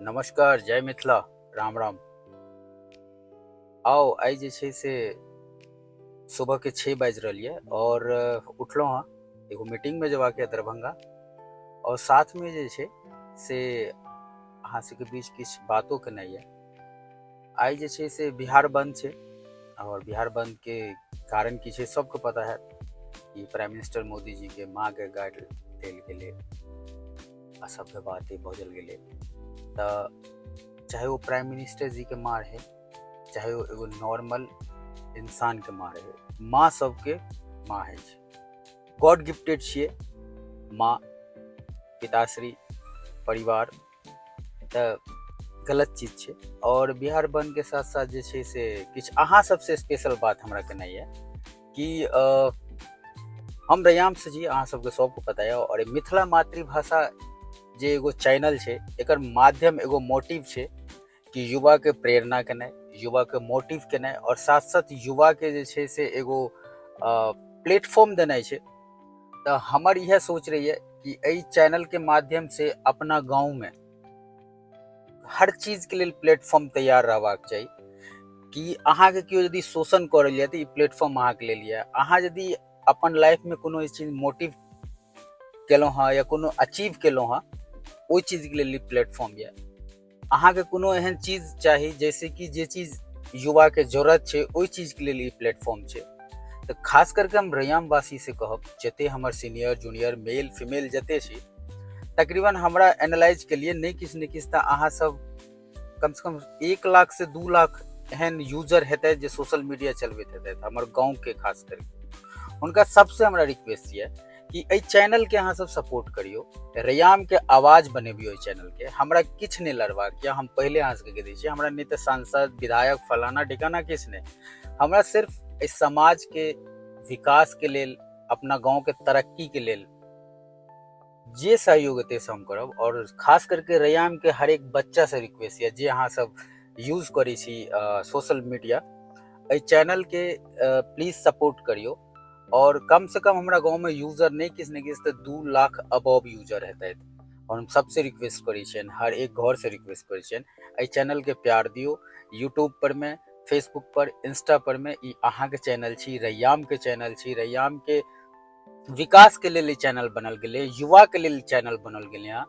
नमस्कार, जय मिथिला, राम राम। आउ आइ जे छै से सुबहके 6 बाजि रहल यऽ आओर उठलहुँ हँ, एगो मीटिंगमे जेबाक यऽ दरभंगा, आओर साथमे जे छै से अहाँ सबके बीच किछु बातो केनाइ यऽ। आइ जे छै से बिहार बंद छै, आओर बिहार बंदके कारण की छै सबके पता हैत कि प्राइम मिनिस्टर मोदी जीके माँके गाड़ि देल गेलै, असभ्य बात बजल गेलै। तऽ चाहे ओ प्राइम मिनिस्टर जीके माँ रहै, चाहे ओ एगो नॉर्मल इंसानके माँ रहै, माँ सबके माँ होइ छै। गॉड गिफ्टेड छियै माँ, पिताश्री, परिवार, तऽ गलत चीज छै। आओर बिहार बंदके साथ साथ जे छै से किछु अहाँ सबसँ स्पेशल बात हमरा केनाइ यऽ कि हम रैयाम से जी, अहाँ सबके सबके पता यऽ, आओर मिथिला मातृभाषा जे एगो चैनल छै, एकर माध्यम एगो मोटिव छै कि युवाके प्रेरणा केनाइ, युवाके मोटिव केनाइ, आओर साथ साथ युवाके जे छै से एगो प्लेटफॉर्म देनाइ छै। तऽ हमर इएह सोच रहैए कि एहि चैनलके माध्यमसँ अपना गाँवमे हर चीजके लेल प्लेटफॉर्म तैयार रहबाक चाही कि अहाँके केओ यदि शोषण कऽ रहल यऽ तऽ ई प्लेटफॉर्म अहाँके लेल यऽ। अहाँ यदि अपन लाइफमे कोनो चीज मोटिव केलहुँ हँ या कोनो अचीव केलहुँ हँ, ओहि चीजके लेल ई प्लेटफॉर्म यऽ। अहाँके कोनो एहन चीज चाही जैसे कि जे चीज युवाके जरूरत छै, ओहि चीजके लेल ई प्लेटफॉर्म छै। तऽ खास करके हम रैयामवासीसँ कहब, जते हमर सीनियर जूनियर मेल फीमेल जते छी, तकरीबन हमरा एनालाइज के लिए नहि किछु नहि किछु तऽ अहाँ सब कमसँ कम 1 लाख से 2 लाख एहन यूजर हेतै जे सोशल मीडिया चलबैत हेतै हमर गाँवके। खास करके हुनका सबसे हमरा रिक्वेस्ट यऽ कि एहि चैनलके अहाँ सब सपोर्ट करियौ, रैयामके आवाज बनेबियौ एहि चैनलके। हमरा किछु नहि लड़बाक यऽ, हम पहिले अहाँ सबके कहि दै छी, हमरा नहि तऽ सांसद विधायक फलाना ढिकाना किछु नहि, हमरा सिर्फ एहि समाजके विकासके लेल, अपना गाँवके तरक्कीके लेल जे सहयोग हेतै से हम करब। आओर खास करके रैयामके हरेक बच्चासँ रिक्वेस्ट यऽ, जे अहाँ सब यूज करै छी सोशल मीडिया, एहि चैनलके प्लीज सपोर्ट करियौ। आओर कमसँ कम हमरा गाँवमे यूजर नहि किछु नहि किछु तऽ 2 लाख अबव यूजर हेतै। आओर हम सबसँ रिक्वेस्ट करै छियनि, हर एक घरसँ रिक्वेस्ट करै छियनि, एहि चैनलके प्यार दियौ। यूट्यूब पर मे, फेसबुक पर, इंस्टा पर मे ई अहाँके चैनल छी, रैयामके चैनल छी। रैयामके विकासके लेल ई चैनल बनल गेलै, युवाके लेल चैनल बनल गेलै हँ।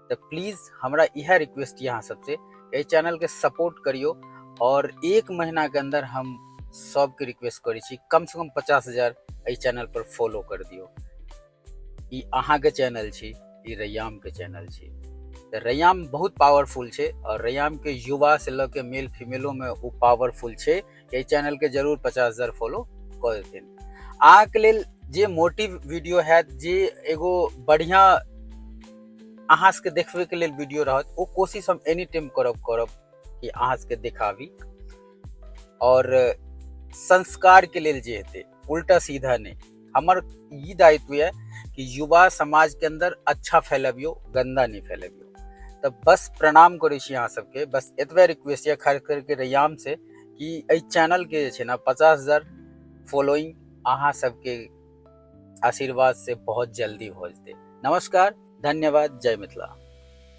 तऽ प्लीज हमरा इएह रिक्वेस्ट यऽ अहाँ सबसे, एहि चैनलके सपोर्ट करियौ। आओर 1 महीनाके अन्दर हम सबके रिक्वेस्ट करै छी, कमसँ कम 50,000 एहि चैनल पर फॉलो कर दियौ। ई अहाँके चैनल छी, ई रैयामके चैनल छी। तऽ रैयाम बहुत पावरफुल छै, आओर रैयामके युवा से लऽ के मेल फीमेलोमे ओ पावरफुल छै। एहि चैनलके जरूर 50,000 फॉलो कऽ देथिन। अहाँके लेल जे मोटिव वीडियो हैत, जे एगो बढ़िआँ अहाँ सबके देखबैके लेल वीडियो रहत, ओ कोशिश हम एनी टाइम करब कि अहाँ सबके देखाबी। आओर संस्कारके लेल जे हेतै, उल्टा सीधा नहि, हमर ई दायित्व यऽ कि युवा समाजके अन्दर अच्छा फैलबियौ, गन्दा नहि फैलबियौ। तऽ बस प्रणाम करै छी अहाँ सबके, बस एतबे रिक्वेस्ट यऽ खास करके रैयाम से कि एहि चैनलके जे छै ने 50,000 फॉलोइंग अहाँ सबके आशीर्वाद से बहुत जल्दी हो जेतै। नमस्कार, धन्यवाद, जय मिथिला।